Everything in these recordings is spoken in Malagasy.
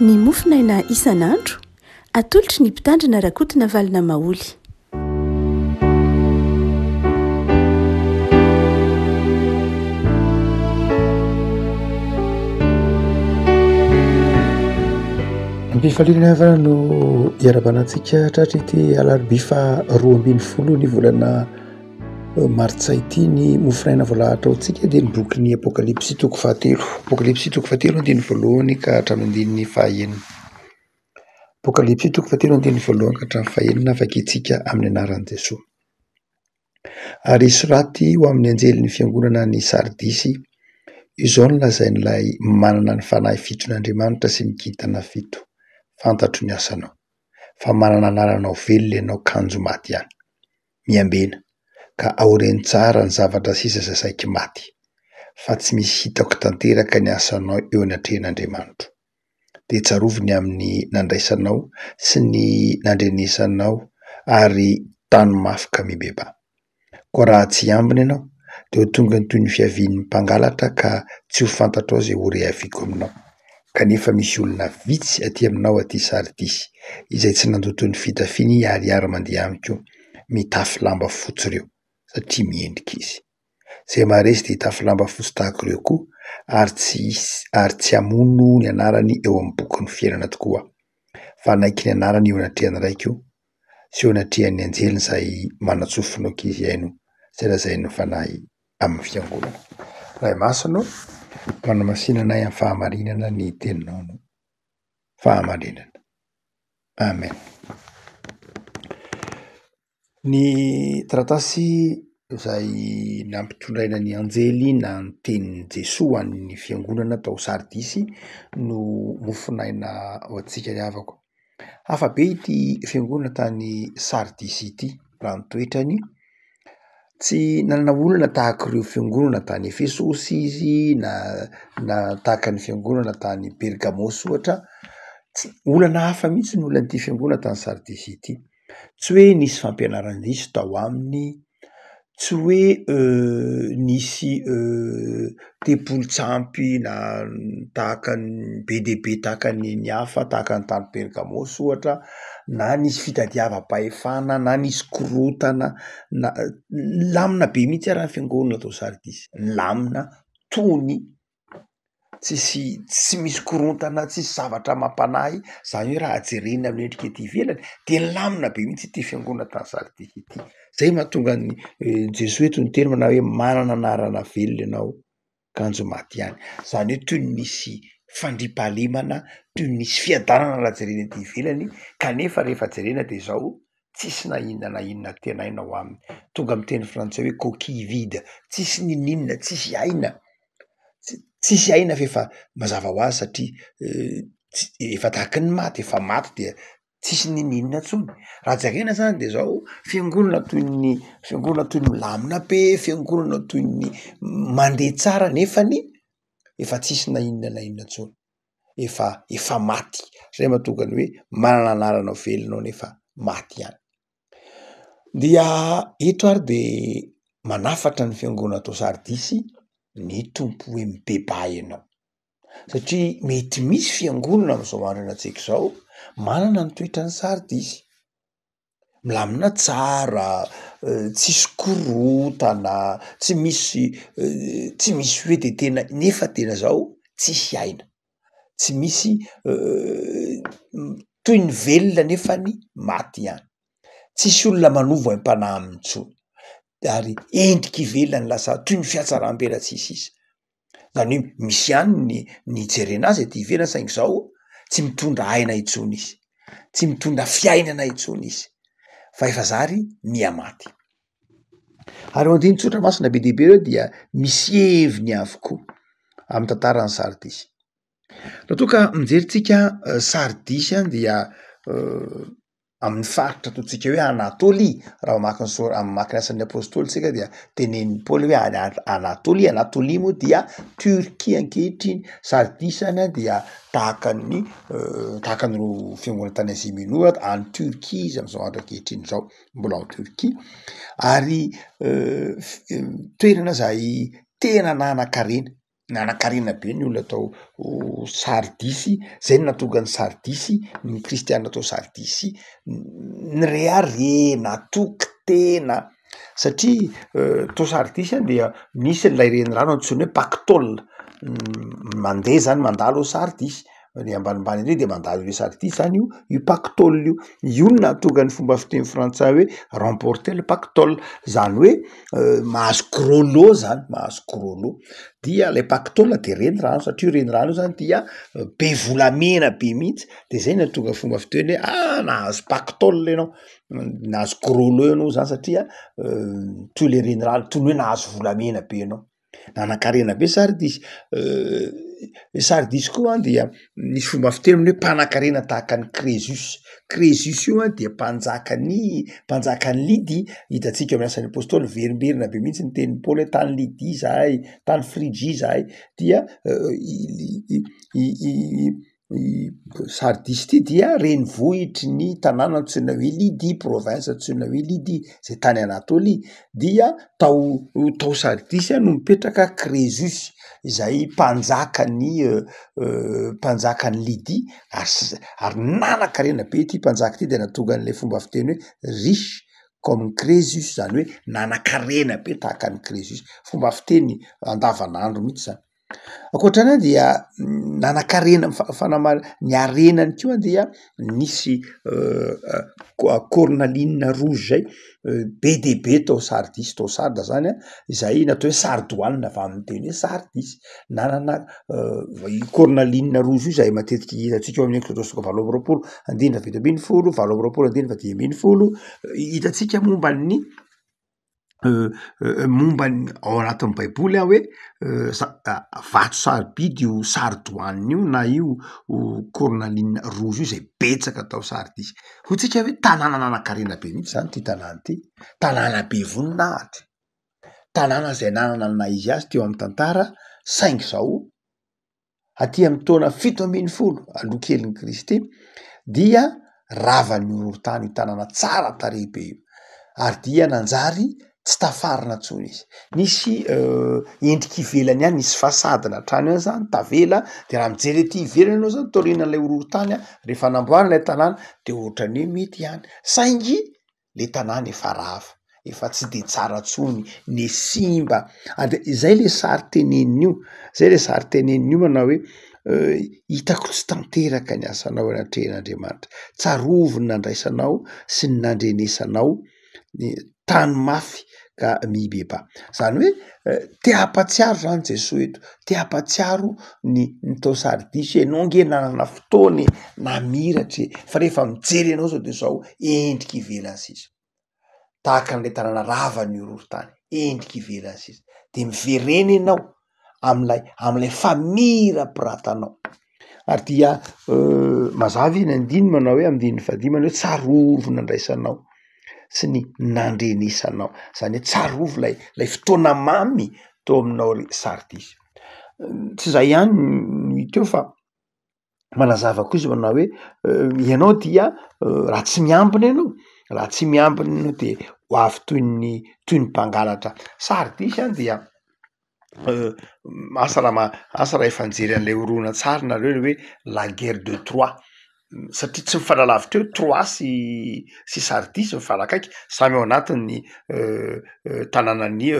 Ny mofonaina isan'andro, atolotry ny Mpitandrina Rakotonavalona Maholy. Am-pifaliana havana no iarahabana antsika tratry ity alarobia faha 12 ny volana martsa ity. Ny mofonaina voalahatra ho antsika dia ny bokin'ny Apokalypsy toko fahatelo. Apokalypsy toko fahatelo andininy voalohany ka hatramin'ny andininy fahaenina. Apokalypsy toko fahatelo andininy voalohany ka hatramin'ny fahaenina vakintsika amin'ny anaran'i Jesoa. Ary soraty ho amin'ny anjelin'ny fiangonana any Sardisy, izao no lazain'ilay manana ny fanahy fiton'Andriamanitra sy ny kintana fito, fantatro ny asanao, fa manana anarana ho velona ianao kanjo maty ihany. Miambena, ka aoreno tsara ny zavatra sisa izay saiky maty, fa tsy misy hitako tanteraka ny asanao eo anatrehan'Andriamanitro. Dia tsarovy ny amin'ny nandraisanao sy ny nandrenesanao ary tano mafy ka mibebaha. Koa raha tsy hiambina ianao, dia ho tonga toy ny fiavian'ny mpangalatra ka tsy ho fantatrao izay ho rehafiako aminao. Kanefa misy olona vitsy aty aminao aty Sardisy, izay tsy nandoto ny fitafiany hiharihary mandeha amiko mitafy lamba fotsy ireo, satria miendrika izy. Izay maharesy dia hitafy lamba fotsy tahaka ireo koa, ary tsy hisy ary tsy hamono ny anarany eo amin'ny bokin'ny fiainana tokoa aho, fa hanaiky ny anarany eo anatrehan'ny Raiko sy eo anatrehan'ny anjeliny izay manan-tsofina ankizy hihaino izay lazain'ny Fanahy amin'ny fiangonana. Ray Masina ô, manamasina anay amin'ny fahamarinana ny teninao no fahamarinana. Amen. Ny taratasy izay nampitondraina ny anjely na ny tenin'i Jesoa ho an'ny fiangonana tao Sardisy no mofonaina ho antsika ry havako. Hafa be ity fiangonana tany Sardisy ity raha ny toetrany. Tsy nanana olana tahaka ireo fiangonana tany Efesosy izy na na tahaka ny fiangonana tany Pergamosy ohatra. Tsy olana hafa mihitsy ny olan'ity fiangonana tany Sardisy ity. Tsy hoe nisy fampianaran-diso tao aminy, tsy hoe nisy tempolin-tsampy na tahaka ny be dia be tahaka ny ny hafa tahaka ny tany Pergamosy ohatra, na nisy fitadiavam-pahefana na nisy korontana na nilamina be mihitsy ary ny fiangonana tao Sardisy, nilamina, tony. Tsisy tsy misy korontana, tsisy zavatra mampanahy, zany hoe raha jerena amin'ny endrika ety ivelany de nilamina be mihitsy ity fiangonana tany Sardisy ity, zay mahatonga an'i Jesoa eto niteny manao hoe manana anarana velona ianao kanjo maty ihany, zany hoe toy ny nisy fandriampahalemana, toy ny nisy fiadanana raha jerena ety ivelany kanefa rehefa jerena de zao tsisy na inona na inona antenaina ao aminy, tonga amy teny frantsay hoe coquille vide, tsisy ninoninona, tsisy aina. Tsisy aina f'efa mazava ho azy satria efa tahaky ny maty, efa maty dia tsisy ninoninona intsony. Raha jerena zany de zao, fiangonana toy ny fiangonana toy ny milamina be, fiangonana toy ny mandeha tsara nefany efa tsisy na inona na inona intsony, efa efa maty, zay mahatonga ny hoe manana anarana ho velona aho nefa maty ihany. Dia eto ary de manafatra ny fiangonana tao Sardisy ny Tompo hoe mibebaha ianao, satria mety misy fiangonana am'zao andro iainantsika izao manana ny toetran'i Sardisy, milamina tsara, tsisy korontana, tsy misy tsy misy hoe de tena nefa tena zao tsisy aina, tsy misy toy ny velona nefany maty ihany, tsisy olona manovo aim-panahy aminy intsony, ary endrika ivelany lasa toy ny fihatsaram-belatsihy sisa, zany hoe misy ihany ny ny ijerena azy aty ivelany saingy zao tsy mitondra aina intsony izy, tsy mitondra fiainana intsony izy fa efa zary miha maty. Ary eo andinin-tsoratra masina be dia be ireo dia misy heviny avokoa amin'ny tantaran'i Sardisy. Raha toa ka mijery tsika Sardisy any dia amin'ny faritra ataontsika hoe Anatolia, raha mamaky ny sora- mamaky ny asan'ny apôstôly tsika dia tenenin'i Paoly hoe any Anatolia, Anatolia moa dia Turquie ankehitriny, Sardisy zany an dia tahaka ny tahaka an'ireo fiangonana tany Asie Mineure any Turquie izy am'zao andro ankehitriny zao, mbola ao Turquie, ary toerana zay tena nanan-karena. Nanankarena be ny olona tao Sardisy, zay no nahatonga an'i Sardisy, ny kristiana tao Sardisy nirehareha, natoky tena satria tao Sardisy any dia nisy an'ilay renirano antsoina hoe Pactole, mandeha zany mandalo ao Sardisy, ny ambanimbany ery de mandalo eo Sardisy zany io io Pactole io, io no nahatonga ny fomba fiteny frantsay hoe remporter le pactole, zany hoe mahazo gros lot zany, mahazo gros lot, dia lay pactole de renirano satria io renirano io zany dia be volamena be mihitsy de zay nahatonga fomba fiteny hoe ah nahazo pactole ianao, nahazo gros lot ianao zany satria toy le renirano toy ny hoe nahazo volamena be ianao. Nanankarena be Sardisy, Sardisy koa dia nisy fomba fiteny hoe mpanankarena tahaka an'i Crésus, Crésus io an dia mpanjakan'i mpanjakan'i Lydia, hitantsika eo amin'ny asan'ny apôstôly miverimberina be mihitsy ny tenin'i Paoly hoe tany Lydia zahay, tany Phrygie zahay, dia i I Sardisy ity dia renivohitry ny tanàna antsoina hoe Lydia, province antsoina hoe Lydia zay tany Anatolia, dia tao tao Sardisy no mipetraka Crésus izay mpanjakan'ny mpanjakan'i Lydia ary s- ary nanan-karena be ity mpanjaka ity de nahatonga an'ilay fomba fiteny hoe riche comme Crésus zany hoe nanan-karena be tahaka an'i Crésus, fomba fiteny andavanandro mihitsy zany. Ankoatra an'io dia nanan-karena fanamar- ny harenany koa dia nisy cornaline rouge zay be dia be tao Sardisy tao Sarda zany an, izay natao hoe sardoine avy amin'ny teny hoe Sardisy, nanana io cornaline rouge io zay matetika hitantsika ao amin'ny Eksodosy toko 28 andininy faha-17, 28 andininy faha-15, hitantsika momba ny Momba ny ao anatin'ny baiboly aho hoe vato sarobidy io sardoine io na io cornaline rouge io zay betsaka tao Sardisy, hoy tsika hoe tanàna nanan-karena be mihitsy zany ty tanàna ty, tanàna be voninahitra, tanàna zay nanana ny maha izy azy teo amin'ny tantara saingy zao aty amin'ny taona 17 aloha kelin'i Kristy dia ravan'ny horohorontany io tanàna tsara tarehy be io ary dia nanjary tsy tafarina intsony izy. Nisy endrika ivelany ihany, nisy façade-na trano ihany zany tavela de raha mijery aty ivelany ianao zany taorianan'ilay horohorontany a, rehefa namboarina ilay tanàna de ohatran'ny hoe mety ihany saingy le tanàna efa rava, efa tsy de tsara tsony, ny simba, ary de izay le sary teneniny io, zay le sary teneniny io manao hoe hitako tsy tanteraka ny asanao eo anatrehan'Andriamanitra, tsarovy ny nandraisanao sy ny nandrenesanao ny tany mafy ka mibebaha, zany hoe te hampatsiaro zany Jesoa eto, te hampatsiaro ny ny tao Sardisy hoe enao nge nanana fotoana e, namiratra e, fa rehefa mijery anao zao de zao endrika ivelany sisa, tahaka an'ilay tanàna rava ny horohorontany, endrika ivelany sisa, de miverena ianao am'lay am'lay famirapiratanao, ary dia mazava iny andininy manao hoe andininy fahadimy manao hoe tsarovy nandraisanao sy ny nandrenesanao, zany hoe tsarovy lay lay fotoana mamy teo aminao ry Sardisy, tsy zay ihany no hita eo fa manazava koa izy manao hoe ianao dia raha tsy miambina ianao, raha tsy miambina ianao de ho avy toy ny toy ny mpangalatra. Sardisy an dia asa raha ma- asa raha efa nijery an'ilay horonantsary nareo le hoe la guerre de Troie, satria tsy mifanalavitra eo Troie sy sy Sardisy mifanakaiky, samy ao anatin'ny tanànan'i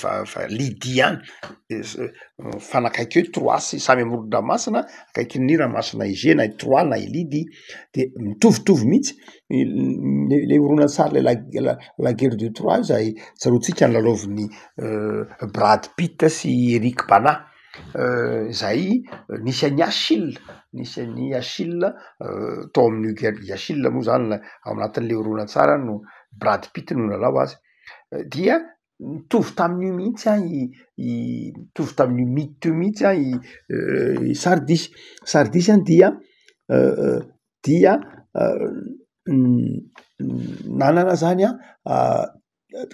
va- va- Lydia any, mifanakaiky eo Troie sy samy amoron-dranomasina akaikin'ny ranomasina Egée na i Troie na i Lydia, de mitovitovy mihitsy le le horonantsary le la la guerre de Troie zay tsaroantsika nilalaovin'i Brad Pitt sy Eric Bana zay nisy an'i Achille, nisy an'i Achille tao amin'io guerre, i Achille moa zany la ao anatin'le horonantsary no Brad Pitt no nilalao azy, dia mitovy tamin'io mihitsy an i i mitovy tamin'io mythe io mihitsy an i Sardisy, Sardisy an dia dia nanana zany an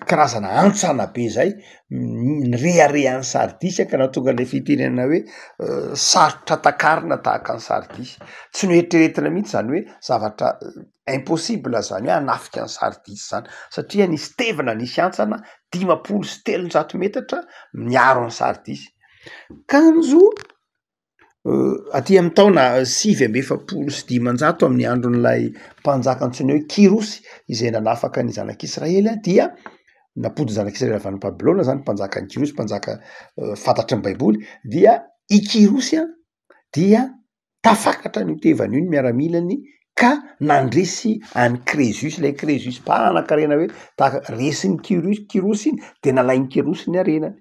karazana hantsana be zay nireharehan'i Sardisy ka nahatonga an'ilay fitenenana hoe sarotra takarina tahaka an'i Sardisy, tsy noeritreretina mihitsy zany hoe zavatra impossible zany hoe hanafika an'i Sardisy zany satria nisy tevana nisy hantsana 350 metatra miaro an'i Sardisy. Kanjo aty amin'ny taona 549 amin'ny andron'ilay mpanjaka antsoina hoe Kyrosy izay nanafaka ny zanak'Israely dia nampody ny zanak'Israely avy any Babylona zany mpanjakan'i Kyrosy, mpanjaka fantatry ny baiboly dia i Kyrosy dia tafakatra an'io tevana io ny miaramilany ka nandresy an'i Crésus, ilay Crésus mpanan-karena hoe tahaka resin'i Kyrosy Kyrosy iny de nalain'i Kyrosy ny harenany.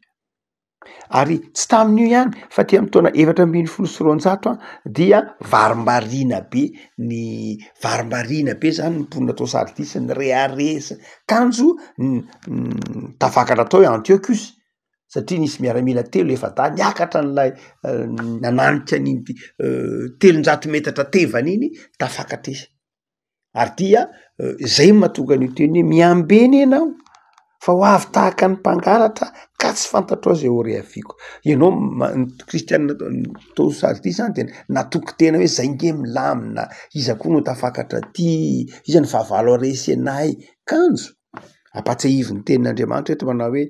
Ary tsy tamin'io ihany fa aty amin'ny taona 214 dia varimbariana be ny varimbariana be zany ny mponina tao Sardisy nirehareha sy kanjo tafakatra tao i Antiochus satria nisy miaramila telo efa-dahy niakatra an'ilay nananika an'iny 300 metatra tevana iny tafakatra izy. Ary dia zay no mahatonga an'io teny hoe miambena ianao fa ho avy tahaka ny mpangalatra ka tsy fantatrao zay ora hiaviako. Ianao ma- ny kristianina tao Sardisy zany de natoky tena hoe zay nge milamina, iza koa no tafakatra aty, iza ny fahavalo haharesy anay, kanjo ampatsiahivin'ny tenin'Andriamanitra eto manao hoe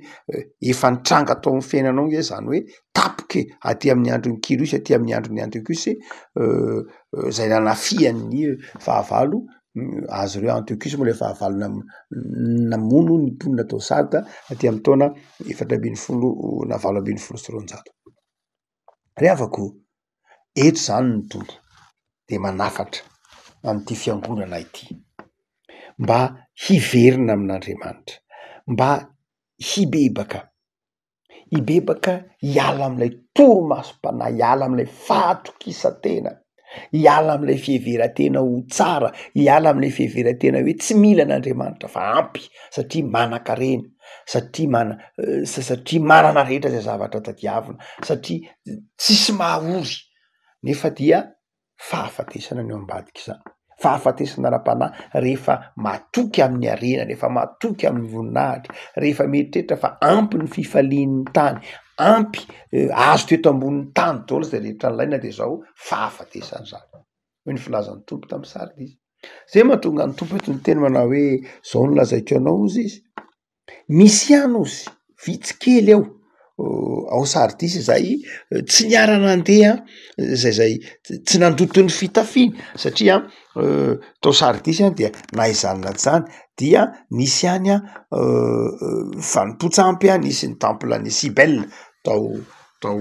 efa nitranga tao amin'ny fiainanao nge zany hoe tapoka e, aty amin'ny andron'i Kyrosy, aty amin'ny andron'i Antiochus zay nanafihan'ny fahavalo azy ireo, Antiochus moa le fahavalo namono ny mponina tao Sarda aty amin'ny taona 14 na 218. Ry havako, eto zany ny Tompo de manafatra an'ity fiangonana ity mba hiverina amin'Andriamanitra, mba hibebaka, hibebaka hiala amin'ilay torimasom-panahy, hiala amin'ilay fahatokisan-tena, hiala amin'ilay fiheveran-tena ho tsara, hiala amin'ilay fiheveran-tena hoe tsy mila an'Andriamanitra fa ampy satria manan-karena, satria mana- satria manana rehetra zay zavatra tadiavina, satria tsisy maha ory nefa dia fahafatesana ny ao ambadik'izany, fahafatesana ara-panahy rehefa matoky amin'ny harena, rehefa matoky amin'ny voninahitra, rehefa mieritreritra fa ampy ny fifalian'ny tany, ampy azo teto ambonin'ny tany daholo zay rehetra nilaina de zao fahafatesana zany, hoy ny filazan'ny Tompo tamin'ny Sardisy. Zay mahatonga ny Tompo eto niteny manao hoe zao no lazaiko anao hozy izy, Misy ihany ozy vitsy kely ao ao Sardisy izay tsy niara-nandeha zay zay tsy nandoto ny fitafiany satria tao Sardisy dia na izany na tsy izany dia nisy ihany an fanompoan-tsampy an, nisy ny templen'i Cybèle tao tao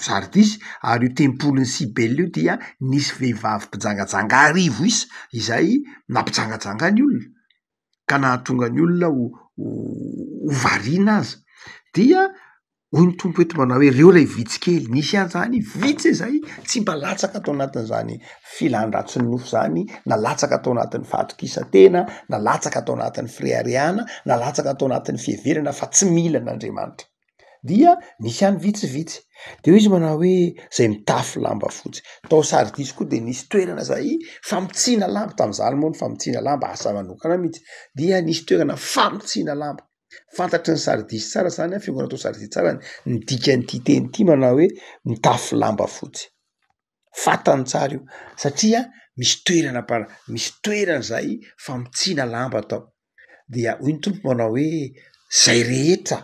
Sardisy ary io tempolin'i Cybèle io dia nisy vehivavy mpijangajanga 1000 isa izay nampijangajanga ny olona. ka nahatonga ny olona ho ho variana aza, dia hoy ny Tompo eto manao hoe reo lay vitsy kely, nisy ihany zany vitsy zay tsy mba latsaka tao anatin'izany filan-dratsin'ny nofo zany, na latsaka tao anatin'ny fahatokisan-tena, na latsaka tao anatin'ny fireharehana, na latsaka tao anatin'ny fiheverana fa tsy mila an'Andriamanitra. Dia nisy ihany vitsivitsy, de hoy izy manao hoe zay mitafy lamba fotsy, tao Sardisy koa de nisy toerana zay famotsiana lamba, tam'zany moa ny famotsiana lamba asa manokana mihitsy, dia nisy toerana famotsiana lamba, fantatry ny Sardisy tsara zany an, fiangonana tao Sardisy tsara ny dikan'ity teny ity manao hoe mitafy lamba fotsy, fantany tsara io satria misy toerana mpana- misy toerana zay famotsiana lamba tao. Dia hoy ny Tompo manao hoe zay rehetra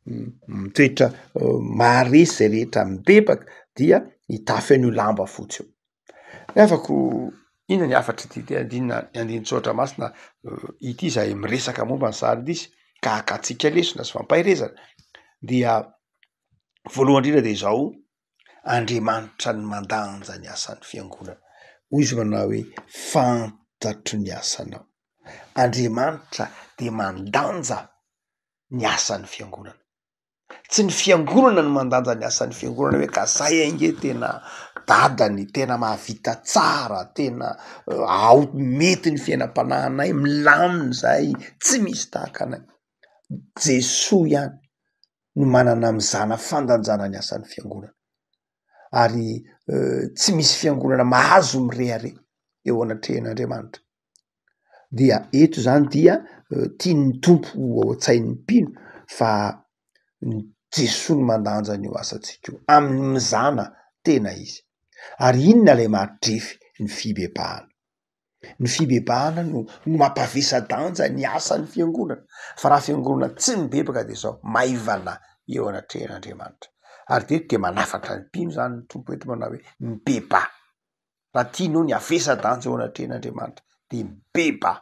mitoetra maharesy, zay rehetra mibebaka dia hitafy an'io lamba fotsy io. Ny havako, inona ny hafatr'ity te andinina andinin-tsoratra masina ity izay miresaka momba ny Sardisy ka hakantsika lesona sy fampaherezana dia voalohany indrindra de izao. Andriamanitra ny mandanja ny asan'ny fiangonana. Hoy izy manao hoe fantatro ny asanao. Andriamanitra dia mandanja ny asan'ny fiangonana. Tsy ny fiangonana no mandanja ny asan'ny fiangonana hoe ka zay ange tena dadany, tena mahavita tsara, tena ao mety ny fiainam-panahinay, milamina izahay, tsy misy tahaka anay. Jesoa ihany no manana mizana fandanjana ny asan'ny fiangonana ary tsy misy fiangonana mahazo mirehareha eo anatrehan'Andriamanitra dia eto zany dia tian'ny Tompo ho ao an-tsain'ny mpino fa ny Jesoa no mandanja an'io asantsika io amin'ny mizana tena izy ary inona ilay maha-drefy ny fibebahana? Ny fibebahana no no mampavesa-danja ny asan'ny fiangonana, fa raha fiangonana tsy mibebaka de zao, maivana eo anatrehan'Andriamanitra. Ary dia eto dia manafatra ny mpino izany ny Tompo eto manao hoe mibebaha. Raha tianao ny havesa-danja eo anatrehan'Andriamanitra dia mibebaha.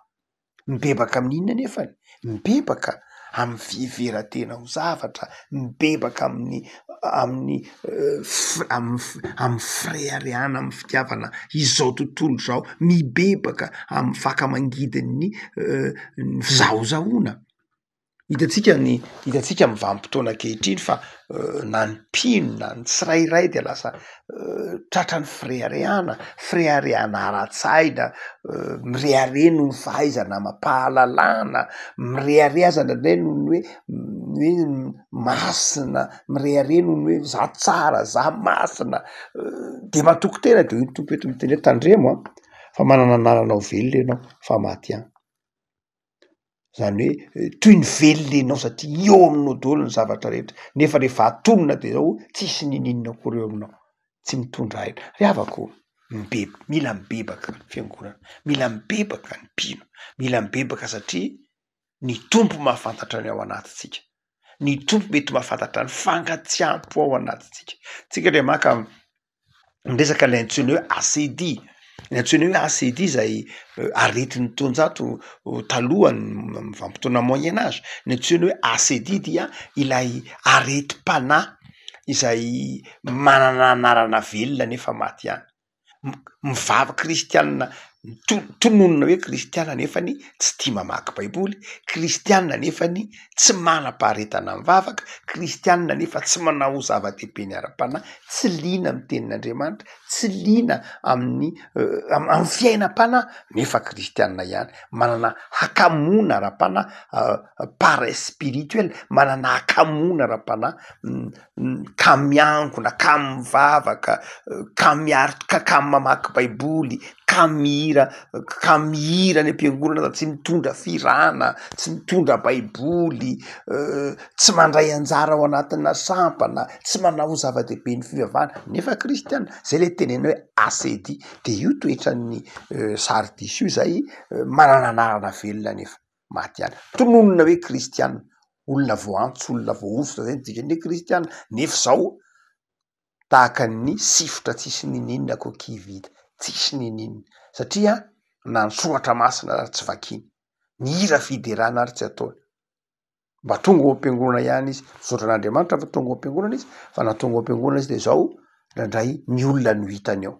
Mibebaka amin'ny inona anefany? Mibebaka amin'ny fiheveran-tena ho zavatra, mibebaka amin'ny amin'ny amin'ny fireharehana amin'ny fitiavana izao tontolo izao, mibebaka amin'ny faka-mangidin'ny ny fizahozahoana. Hitantsika ny hitantsika amin'ny vanim-potoana ankehitriny fa na ny mpino na ny tsirairay dia lasa tratran'ny fireharehana, fireharehana ara-tsaina, mirehareha noho ny fahaizana amam-pahalalana, mirehareha aza indraindray noho ny hoe ny hoe masina, mirehareha noho ny hoe za tsara, za masina, de matoky tena de hoy ny Tompo eto miteny hoe tandremo an, fa manana anarana ho velona ianao fa maty ihany. Zany hoe toy ny velona ianao satria eo aminao daholo ny zavatra rehetra, nefa rehefa atonina de zao tsisy ninininona akory eo aminao, tsy mitondra aina. Ry havako ô, mibeb- mila mibebaka ny fiangonana, mila mibebaka ny mpino, mila mibebaka satria ny Tompo mahafantatra ny ao anatintsika, ny Tompo mety mahafantatra ny fangatsiaham-po ao anatintsika. Tsika ndray maka Miresaka ilay antsoina hoe acedia, ny antsoina hoe acedia izay aretin'ny taonjato talohan'ny vanim-potoana moyen age, ny antsoina hoe acedia dia ilay aretim-panahy izay manana anarana velona nefa maty ihany. Mivavaka kristianina tononina hoe kristianina nefany tsy tia mamaky baiboly, kristianina nefany tsy manam-paharetana mivavaka, kristianina nefa tsy manao ho zava-dehibe ny ara-panahy, tsy liana amin'ny tenin'Andriamanitra, tsy liana amin'ny amin'ny fiainam-panahy nefa kristianina ihany, manana hakamoana ara-panahy paresse spirituelle, manana hakamoana ara-panahy ka miangona, ka mivavaka, ka miaritra, ka ka mamaky baiboly, ka mihira, ka mihira any am-piangonana aza tsy mitondra fihirana, tsy mitondra baiboly, tsy mandray anjara ao anatina sampana, tsy manao ho zava-dehibe ny fivavahana nefa kristiana, zay le tenenina hoe acedia, de io toetran'ny sardisy io zay manana anarana velona nefa maty ihany, tononina hoe kristiana, olona voaantso, olona voahosotra zay ny dikan'ny hoe kristiana, nefa zao tahaka ny sifotra tsisy ninininona coquille vide, tsisy ninininona, satria na ny soratra masina ary tsy vakiny, ny hira fiderana ary tsy ataony, mba tonga ao am-piangonana ihany izy, misaotra an'Andriamanitra fa tonga ao am-piangonana izy, fa na tonga ao am-piangonana izy de zao, indraindray ny olona no hitany ao.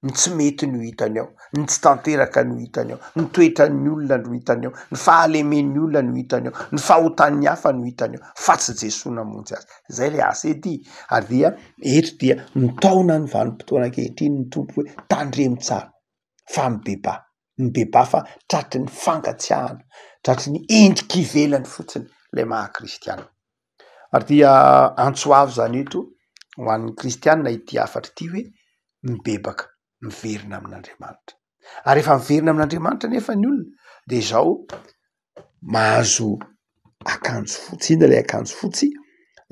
ny tsy mety no hitany ao, ny tsy tanteraka no hitany ao, ny toetran'ny olona no hitany ao, ny fahalemen'ny olona no hitany ao, ny fahotan'ny hafa no hitany ao, fa tsy Jesoa namonjy azy. Zay le asa ety. Ary dia eto dia mitaona ny vanim-potoana ankehitriny ny Tompo hoe tandremo tsara fa mibebaha, mibebaha fa tratry ny fangatsiahana, tratry ny endrika ivelany fotsiny ilay maha kristiana. Ary dia antso avo izany eto ho an'ny kristianina ity hafatra ity hoe mibebaka, miverina amin'Andriamanitra. Ary rehefa miverina amin'Andriamanitra anefa ny olona de izao mahazo akanjo fotsy, inona ilay akanjo fotsy?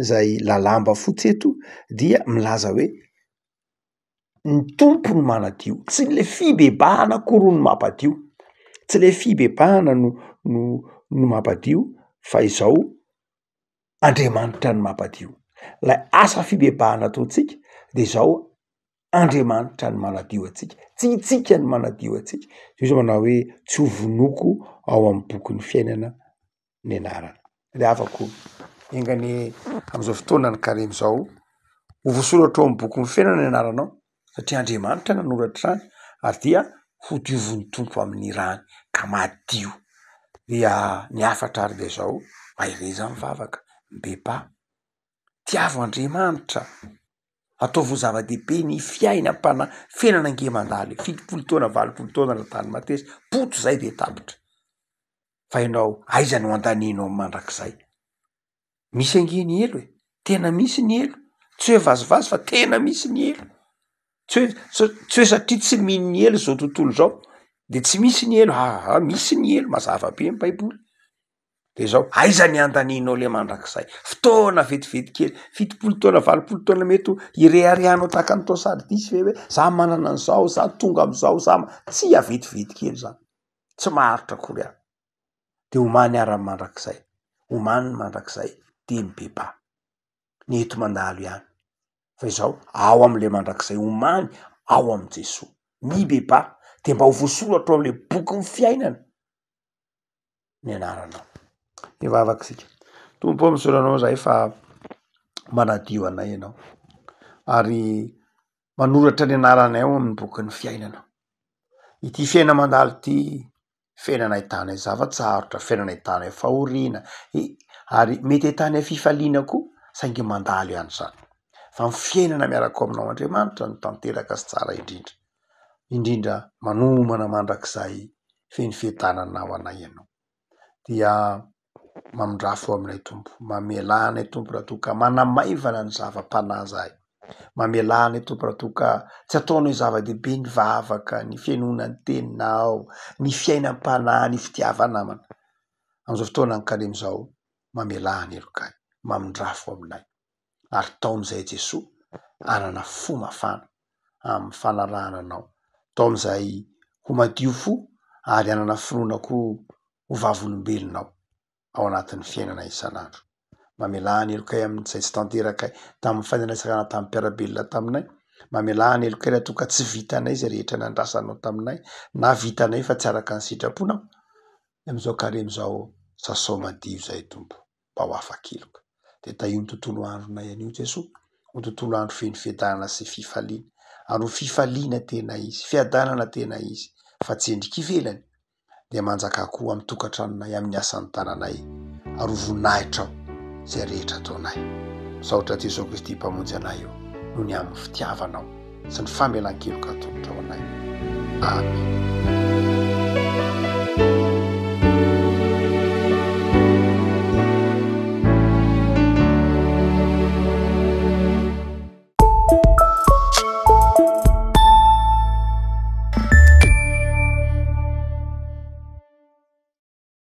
Izay lalamba fotsy eto dia milaza hoe ny Tompo no manadio, tsy le fibebahana akory no mampadio, tsy le fibebahana no no no mampadio fa izao Andriamanitra no mampadio, lay asa fibebahana ataontsika de izao Andriamanitra no manadio antsika, tsy itsika no manadio antsika, zay izy manao hoe tsy ho vonoiko ao amy bokin'ny fiainana ny anarana. Ry havako, enga anie am'izao fotoana ny karemy izao, ho voasoratra ao amin'ny bokin'ny fiainana ny anaranao, satria Andriamanitra nanoratra izany ary dia hodiovin'ny Tompo amin'ny rany ka madio. Dia ny hafatra ary dia izao, mahereza mivavaka, mibebaha, tiavo Andriamanitra, ataovy ho zava-dehibe ny fiainam-panahy, fiainana ange mandalo e, 70 taona, 80 taona raha tany mateza, poto zay de tapitra. Fa ianao aiza no andanianao ny mandrakizay? Misy ange ny helo e, tena misy ny helo, tsy hoe vazivazy fa tena misy ny helo, tsy hoe tsy hoe satria tsy mino ny helo zao tontolo zao de tsy misy ny helo, aa misy ny helo mazava be ny baiboly, de zao aiza ny andanianao le mandrakizay? Fotoana vetivety kely, 70 taona 80 taona mety ho ireharehanao tahaka ny tao Sardisy ve hoe za manana an'izao, za tonga am'izao, za ma-, tsia vetivety kely zany. tsy maharitra akory aho, de omany ara ny mandrakizay, omany ny mandrakizay dia mibebaha, ny eto mandalo ihany. Fa izao, ao amin'ilay mandrakizay omany ao amin'i Jesoa. Mibebaha, dia mba ho voasoratra ao amin'ilay bokin'ny fiainana ny anaranao. Hivavaka isika. Tompo ô, misaotra anao izahay fa manadio anay ianao ary manoratra ny anaranay ao amin'ny bokin'ny fiainana. Ity fiaina mandalo ity, fiainana ahitanay zava-tsarotra, fiainana ahitanay fahoriana, ary mety ahitanay fifaliana koa saingy mandalo ihany izany. Fa ny fiainana miaraka ao aminao Andriamanitra no tanteraka sy tsara indrindra, indrindra manomana mandrakizay feno fiadanana ho anay ianao. Dia mamindrafo aminay Tompo, mamelà anay Tompo raha toa ka manamaivana ny zava-panahy zahay, mamelà anay Tompo raha toa ka tsy ataonay zava-dehibe ny vavaka, ny fihainoana ny teninao, ny fiainam-panahy, ny fitiava-namana. Amin'izao fotoana ankalemy izao, mamelà ny helokay, mamindrafo aminay. Ary taomy izahay Jesoa hanana fo mafana amin'ny fanarahana Anao, taomy izahay ho madio fo ary hanana finoana koa ho vavolombelonao ao anatin'ny fiainana isan'andro. Mamelà ny helokay amin'izay tsy tanterakay tamin'ny faniraisana tamin'ny mpiara-belona taminay. Mamelà ny helokay raha toa ka tsy vitanay izay rehetra nandrasanao taminay na vitanay fa tsy araka ny sitraponao. Amin'izao karemy izao, sasao madio izahay Tompo mba ho afa-keloka. Dia tahio ny tontolo andronay anio Jesoa, ho tontolo andro feno fiadanana sy fifaliana, ary ho fifaliana tena izy, fiadanana tena izy, fa tsy endrika ivelany. dia manjakà koa amin'ny tokantranonay, amin'ny asan'ny tananay, ary ho voninahitrao izay rehetra ataonay. Misaotra Jesoa Kristy Mpamonjy anay o, noho ny amin'ny fitiavanao sy ny famelan-keloka atolotrao anay. Amena.